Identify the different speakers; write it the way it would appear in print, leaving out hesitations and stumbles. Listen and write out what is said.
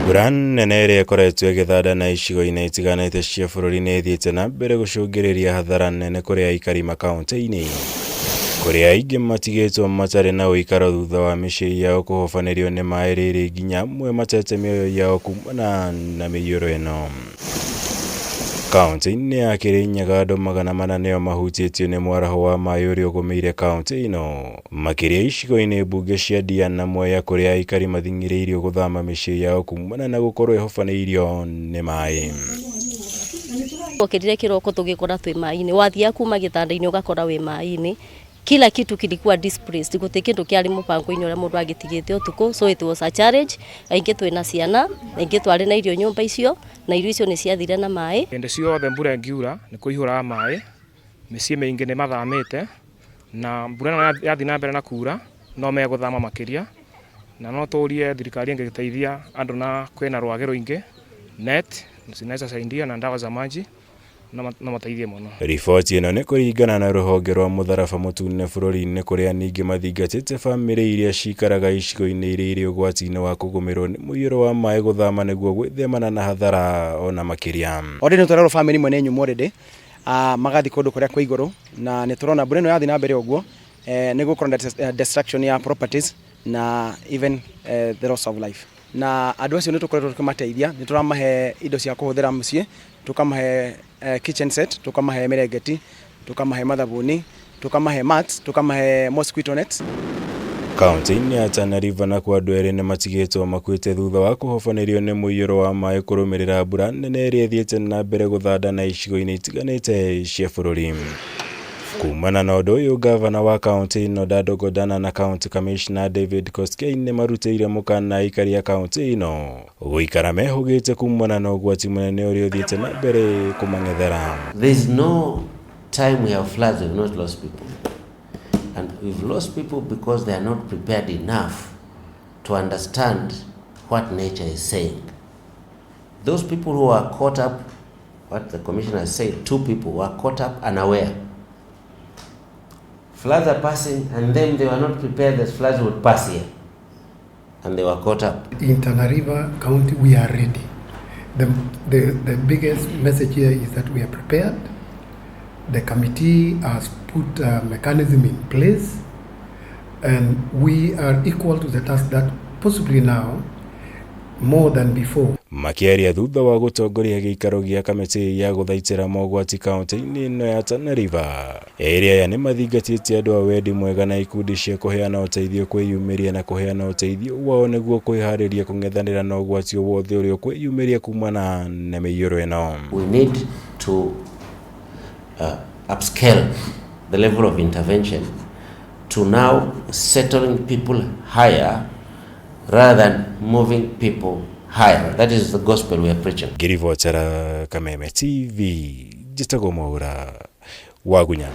Speaker 1: Mbura nene ĩrĩa ĩkoretwo ĩgĩthanda na icigo-inĩ itiganĩte cia bũrũri nĩ ĩthiĩte na mbere gũcũngĩrĩria hathara nene kũrĩ aikari makaunti-inĩ, kũrĩa aingĩ matigĩtwo matarĩ na ũikaro thutha wa mĩciĩ yao kũhobanĩrio nĩ maĩ rĩrĩ nginya amwe matete mĩoyo yao kumana na mĩiyũro ĩno. Kaunti-inĩ ya Kĩrĩnyaga andũ 400 nĩo mahutĩtio nĩ mwaraho wa maĩ ũrĩa ũgũmĩire kaunti ĩno, makĩria icigo-inĩ mbunge cia Ndia na Mwea kũrĩa aikari mathing'ĩrĩirio gũthama mĩciĩ yao kumana na gũkorwo ĩhobanĩirio nĩ maĩ.
Speaker 2: Twokĩrire kĩroko tũgĩkora twĩ maĩ-inĩ, wathiaga kuma gĩtanda-inĩ ũgakora wĩ maĩ-inĩ, kila kitu kilikuwa displaced, gũtirĩ kĩndũ kĩarĩ mũbango-inĩ ũrĩa mũndũ agĩtigĩte ũtukũ, so it was a challenge, aingĩ twĩna ciana, aingĩ twarĩ na irio nyũmba icio, na irio icio nĩ ciathire na maĩ.
Speaker 3: Hĩndĩ ciothe mbura ĩngiura nĩ kũihũraga maĩ, mĩciĩ mĩingĩ nĩ mathamĩte, na mbura ĩno yathiĩ na mbere na kura no megũthama makĩria, na no tũrie thirikari ĩngĩteithia andũ na kwĩna rwagĩ rũingĩ, net zinaweza saidia na ndawa za maji no mateithie mũno.
Speaker 1: Riboti ĩno nĩ kũringana na rũhonge rwa mũtharaba mũtune bũrũri-inĩ kũrĩa ningĩ mathingatĩte bamĩrĩ iria cikaraga icigo-inĩ iria irĩ ũgwati-inĩ wa kũgũmĩrwo nĩ mũiyũro wa maĩ gũthama nĩguo gwĩthemana na hathara ona makĩria.
Speaker 4: Already nĩ tũrerwo bamĩrĩ imwe nĩ nyũmũ already, magathiĩ kũndũ kũrĩa kwĩ igũrũ, na nĩ tũrona mbura ĩno yathiĩ na mbere ũguo, nĩ gũkorwo na destruction ya properties na even the loss of life. Na andũ acio nĩ tũkoretwo tũkĩmateithia, nĩ tũramahe indo cia kũhũthĩra mũciĩ, tũkamahe kitchen set, tũkamahe mĩrengeti, tũkamahe mathabuni, tũkamahe mats, tũkamahe mosquito nets.
Speaker 1: Kaunti-inĩ ya Tana River nakuo andũ erĩ nĩ matigĩtwo makuĩte thutha wa kũhobanĩrio nĩ mũiyũro wa maĩ kũrũmĩrĩra mbura nene ĩrĩa ĩthiĩte na mbere gũthanda na icigo-inĩ itiganĩte cia bũrũri. Kumana na ũndũ ũyũ ngavana wa kaunti ĩno Dado Godana na County Commissioner David Koskei nĩ marutĩire mũkana aikari a kaunti ĩno gũikara mehũgĩte kumana na ũgwati mũnene ũrĩa ũthiĩte na mbere kũmang'ethera.
Speaker 5: There is no time we have floods, we've not lost people. And we've lost people because they are not prepared enough to understand what nature is saying. Those people who are caught up, what the commissioner said, 2 people were caught up unaware. Floods are passing and then they were not prepared that floods would pass here. And they were caught up.
Speaker 6: In Tana River County, we are ready. The biggest message here is that we are prepared. The committee has put a mechanism in place, and we are equal to the task that possibly now more than before.
Speaker 1: Makĩaria thutha wa gũtongoria gĩikaro gĩa kamĩtĩ ya gũthaitĩra mogwati kaunti-inĩ ĩno ya Tana River, erĩ aya nĩ mathingatĩte andũ a wendi mwega na ikundi cia kũheana ũteithio kwĩyumĩria na kũheana ũteithio wao nĩguo kwĩharĩria kũng'ethanĩra na ũgwati o wothe ũrĩa ũkwĩyumĩria kumana na mĩiyũro ĩno.
Speaker 5: We need to upscale the level of intervention to now settling people higher rather than moving people higher. That is the gospel we are preaching.
Speaker 1: Ngĩribotera Kameme TV, njĩtagwo Mwaura Wagunya.